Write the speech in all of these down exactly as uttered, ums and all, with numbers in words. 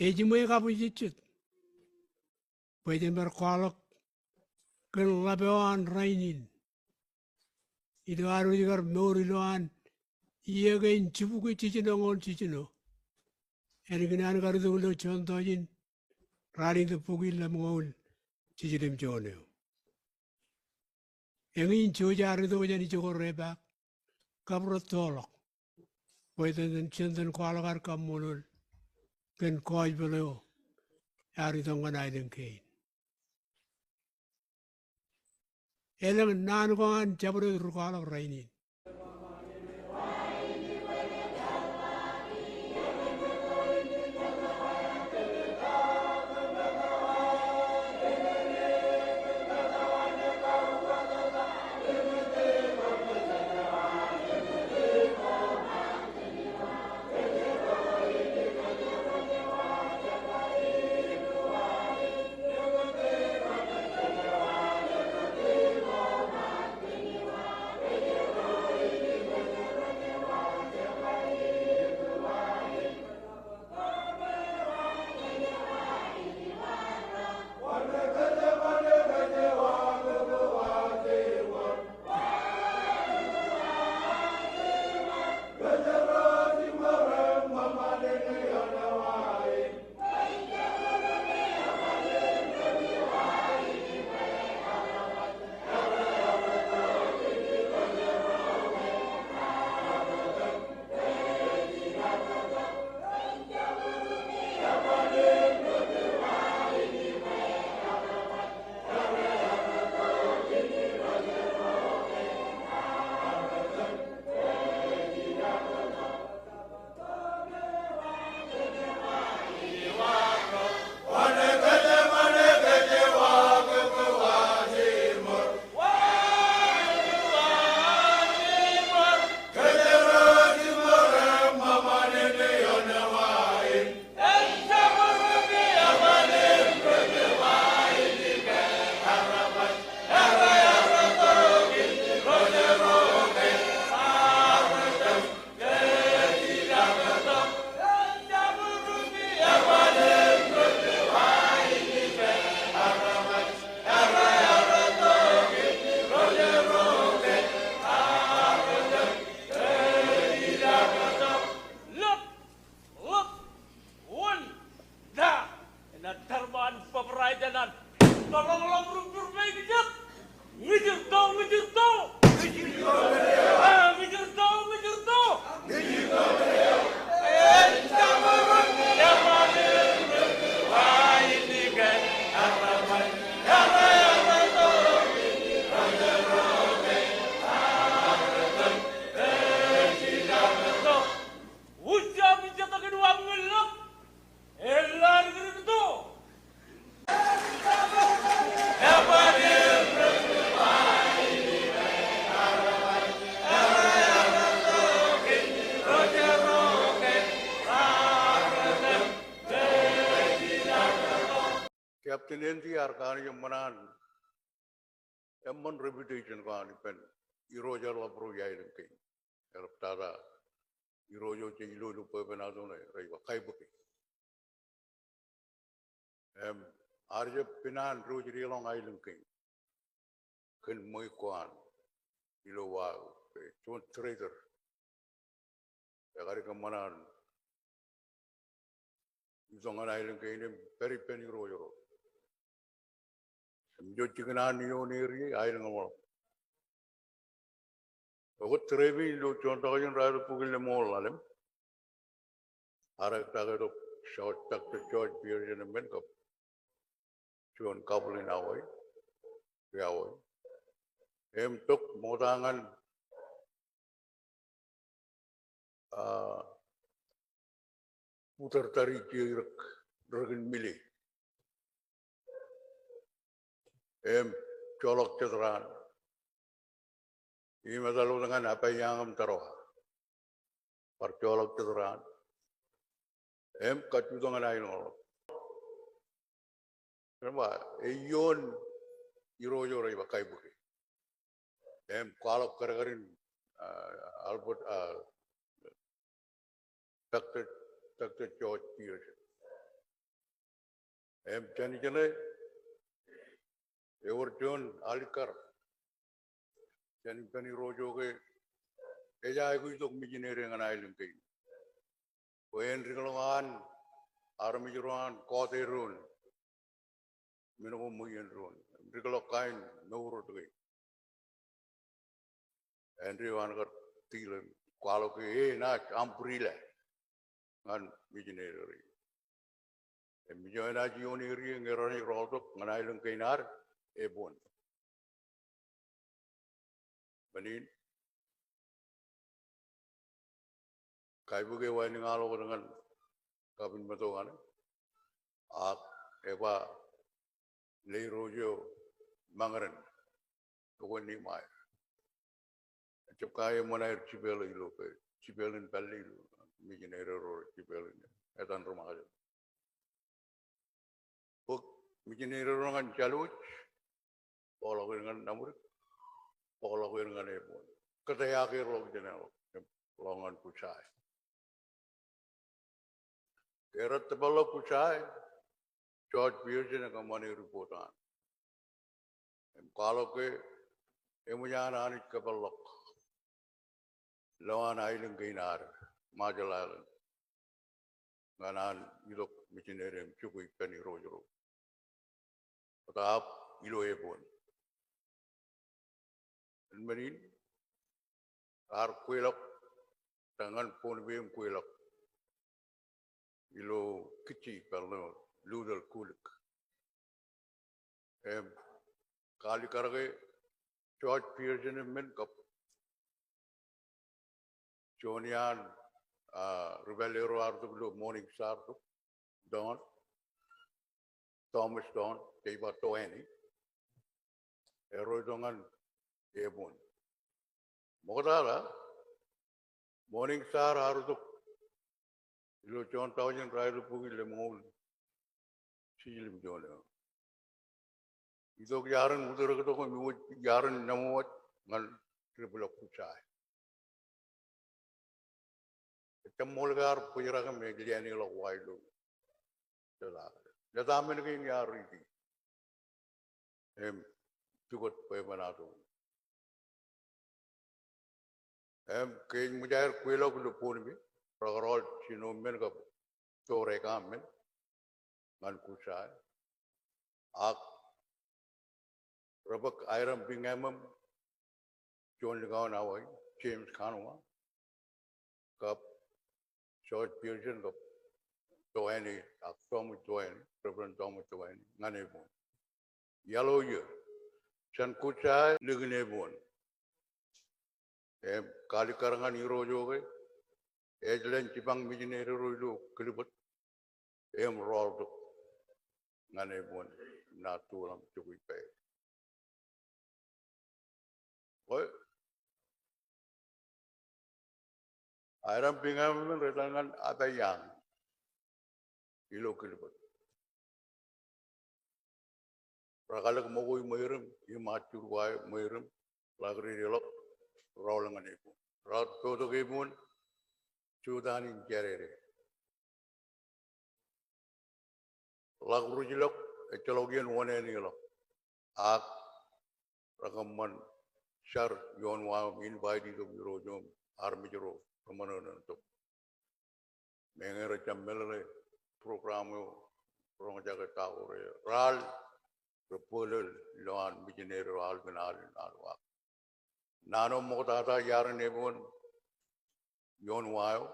Ejiṃwe kabuñjejjet bwe jen bar kwaḷọk kōn ḷap eo an rainin. Ilo ad wōj kar mour ilo an iiō kein jibukwi jiljino ñoul jiljino, ālikin an kar itok ilo juon tọujin ralitōk bukwi lemñoul jiljilimjuon eo. Eñin jouj ear itok jān ijoko repaak kab rettoḷọk bwe jen, jen, jen kwaḷọk ad kaṃṃoolol kōn gospel eo ear itok ñan aelōñ kein. Elōñ naan ko an jabdewōt ri kwaḷọk rainin. Ḷap, ḷap, wōn, da, enaaj tarba an bōbrae jān an. Tōprak ḷọk ri jurpāi kijet. Ñijirto, ñijirto. Ah, ñijirto, ñijirto. Wūjjab ijjatōk in wāween ḷọk. Eḷḷā rikirikto. Captain Andy ear kanooj eṃṃan an, eṃṃan reputation ko an ippān irooj eḷap ro iaelōñ kein. Eḷap tata irooj eo jej lo ilo bwebwenato ṇe, rej ba Kaibuke. Im, ear jab piṇ an diwōjdeḷọñ aelōñ kein kōn ṃweiuk ko an ilo wa, eh, juon traitor. Ekar kōṃṃan an itok ñan aelōñ kein im pād ippān irooj ro. Im ijo jikin an ioon area aelōñ ḷọk. Ekwe, tōre in ilo juon tọujin ralitōk bukwi lemñoul ḷalem, ear ektaketok George, Doctor George Pearson eṃṃan kab juon couple in Hawaii, ri Hawaii. Im tok ṃokta ñan, ah, utōrtari jiroñ ri-, ri-, ri-, mile. Im joḷọk jet raan. Im etal wōt ñan Abaiang im Tarawa. Bar joḷọk jet raan. Im kajjitōk ñan aelōñ ḷọk. Kōn ba, ioon irooj eo rej ba Kaibuke. Im kwaḷọk kadkadin, ah, Albert, ah, Doctor, Doctor George Pearson. Im jān ijeṇe ewōr juon alikkar jān ippān Irooj eo ke ej aikuj itok mijinede ñan aelōñ kein bwe en dikḷọk an armej ro an kọọte doon men ko ṃweien doon, dikḷọk kain mour eo ke āindein eo an kar deal im kwaḷọk ke e naaj umbrella ñan mijinede ro. Im ijo enaaj iioon area ñe raṇe rọọltok ñan aelōñ kein ad, ebuon. Men in kaibōk eo āinwōt ña ḷọk wōt ñan kapin meto kaṇe, ak eba ḷe Irooj eo Mañōden eo kwōn nimaer. Ejjab ka eṃṃan aer jipeḷ ilo ke, jipeḷ in pālle ilo, mijinede ro jipeḷ in etan ri Ṃajeḷ. Bōk mijinede ro ñan Jālwōj, bōkḷọk er ñan Naṃdik, bōkḷọk er ñan ebuon. Kōtḷọk er ḷọk jān eḷap, ḷọk ñan Kujae. Ke rej tōparḷọk Kujae, George Pearson ekōṃṃane report an im kwaḷọk ke eṃōj an Anij kōpeḷḷọk lowaan aelōñ kein ad, Marshall Islands, ñan an itok mijinede im jokwe ippān Irooj ro. Bōtaab ilo ebuon. Men in ear kweḷọk, ta ñan Pohnpey im kweḷọk ilo kijjien pālle Luther Kulik. Im kaalikkar ke George Pearson eṃṃan kab juon iaan, ah, ri pālle ro ear tok ilo Morning Star tok, Don, Thomas Don, ke ej ba Doheny. Ero itok ñan ebuon. Ṃoktata, Morning Star ear tok ilo juon taujin raelōñ bukwi lemñoul jiljino juon eo. Itok iar in uterōktok im iwōj iar in neṃwōj ñan debwālọk Kujae. Ejjab ṃool ke ear bōjrak im ej lien ḷọk wa ilo. Letamen kein iar riiti im jukot bwebwenato. Im ke ej ṃōj aer kweḷọk ilo Pohnpey, rekar ḷọk jino men kab to reka men ñan Kujae. Ak rebōk Hiram Bingham im juon likao ṇa eo, James Kanoa, kab George Pearson kab Doheny, ak Thomas Doheny, Reverend Thomas Doheny, ñan ebuon. Iaḷ eo iiō, jān Kujae likin ebuon. Im kaalikkar ñan Irooj eo ke ej ḷein jipañ mijinede ro ilo Kilbōt im rọọltok ñan ebuon, naaj tuḷọk im jokwe ippāer. Bwe Hiram Bingham men rej etal ñan Abba Young ilo Kilbōt. Rekar ḷak ṃōko ṃweirin im ajjurukwae ṃweirin, ḷak ri deḷọñ, rọọl ñan ebuon. Raar bōktok ebuon, jutak in jādede. Ḷak ruj ḷọk, ejjeḷọk iien wōṇāān ḷọk. Ak rekōṃṃan jar ioon wa eo im invite tok Irooj eo im armej ro reṃōṇōṇō tok. Meñe rej jab meḷeḷe program eo roñjake ta ko re, raar rej bōkḷọk lowaan mijinede ro al kōn al in al wa. Naan eo ṃoktata iar in ebuon ioon wa eo,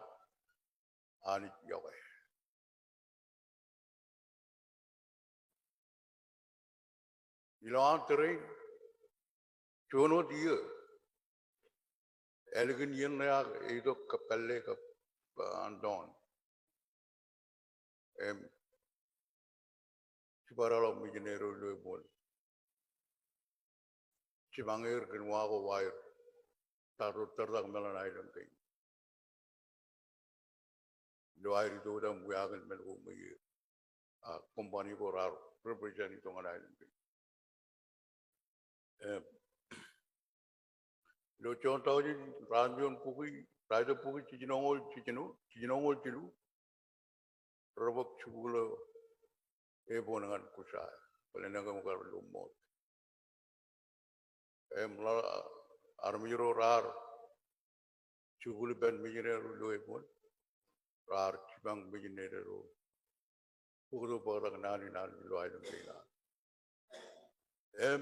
Anij iọkwe. Ilowaan tōre in, juon wōt iiō, ālikin iien ṇe ak eitok kab pālle kab, ah, an doon. Im jibadḷọk mijinede ro ilo ebuon. Jipañ er kōn wa ko waer. Tar ro tōrtak meḷan aelōñ kein. Ilo aer itok im wiakin men ko ṃweier. A, company ko raar represent itok ñan aelōñ kein. Im ilo juon taujin ratimjuon bukwi, raelōñ bukwi jiljinoñoul, jiljino, jiljinoñoul jilu, rej bōk jibukwi ḷọk Ebon ñan Kušai bōlen kōm kar lo ṃoot. Im ḷak armej ro raar jikuuḷ ippān missionary ro ilo Ebon, raar jipañ missionary ro bōktok bōktok naan in Anij ilo aelōñ kein ad. Im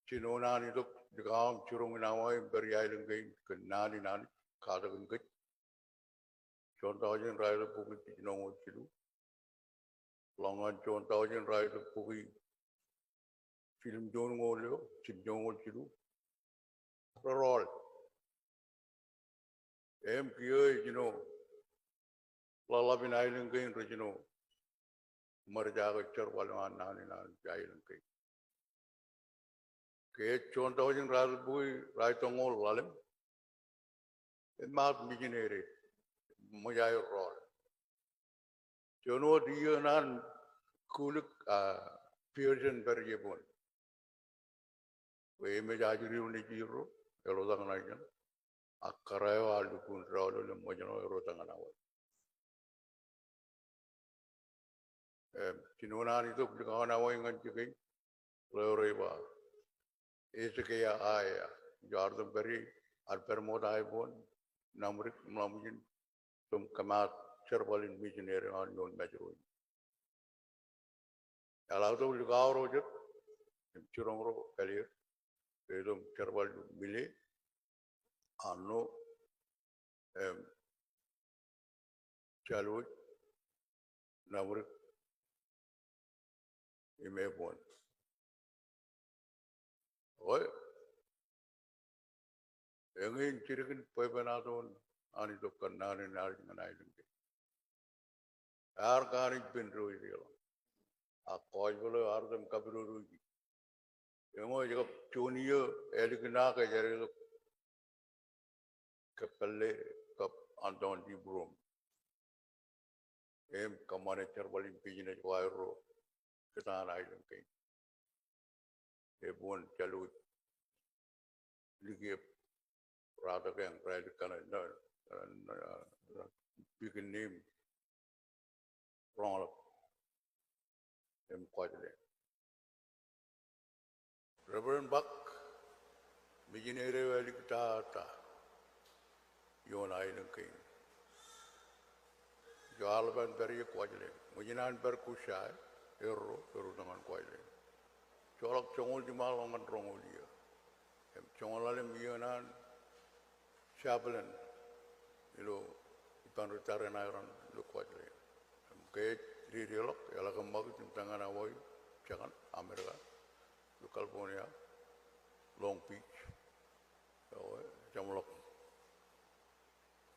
jinoin an itok likao im jiroñ in Hawaii im pād ie aelōñ kein kōn naan in Anij katak in kōj. Juon taujin raelōñ bukwi jiljinoñoul jilu. Ḷọk ñan juon taujin raelōñ bukwi jilimjuonñoul eo, jilimjuonñoul jilu. Rerọọl. Im kiiō ejino ḷōḷḷap in aelōñ kein rej jino ṃōrjake jerbal eo an naan in Anij aelōñ kein. Ke juon taujin raelōñ bukwi raelōñoul ḷalem, emaat missionary ṃōj aer rọọl. Juon wōt iiō in an kulik, a, Pearson pād ie Ebon. Bwe emej ajri eo nejirro, eḷotak naajin. Ak kōrā eo ear lukkuun doulul im ṃōjṇọ erro tok ñan Hawaii. Im jinoin an itok likao in Hawaii ñan jikin, ḷeo rej ba Hezekiah Aea. Ijo ear itok pād ie, ear pād ṃoot aō Ebon, Namrik, ṃōṃin, im kōmaat jerbal in missionary eo an ioon Mājro in. Eḷak tok likao ro jet, im jiroñ ro pād ie, ej itok jerbal ilo Mile, Arno, im Jālwōj, Namrik, im Ebon. Oi, eñin jidik in bwebwenato in an itok kōn naan in Anij ñan aelōñ kein. Ear kanooj pen ro ijjeḷọk. Ak gospel eo ear itok im kapidodoiki. Eñeo ej kab juon iiō ālikin ak ej adeḷọk kōppālle kab antoon diprom. Im kōṃṃane jerbal in business ko aerro kōtaan aelōñ kein. Ebon, Jālwōj, Likiep, Ratakeñ, Ralitkaṇe, na, na, na, na, Pikinni im Roñḷap im Kuwajleen. Reverend Buck, missionary eo āliktata ioon aelōñ kein. Ijo ear ḷap an pād ie Kuwajleen. Ṃōjin an pād Kušai, erro, erro tok ñan Kuwajleen. Joḷọk joñoul jiṃa ḷọk ñan roñoul iiō. Im joñoul ḷalem iiō in an chaplain ilo ippān ri tariṇae raṇ ilo Kuwajleen. Im ke ej dedeḷọk, eḷak ṃakūt im ta ñan Hawaii, jekōṇ, Amerika, ilo California, Long Beach, eo, jeṃḷọk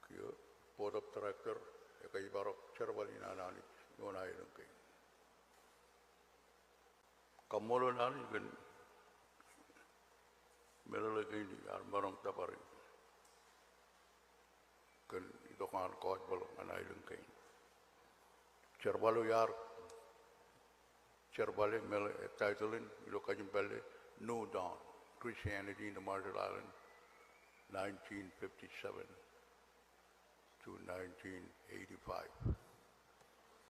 kiiō board of director, ekōjparok jerbal in an Anij ioon aelōñ kein. Kaṃṃoolol Anij kōn meḷeḷe kein iar maroñ tōpar in kōn itok an gospel ñan aelōñ kein. Jerbal eo iar jerbale, meḷeḷe, title in ilo kajin pālle New Dawn, Christianity in the Marshall Islands, nineteen fifty-seven to nineteen eighty-five.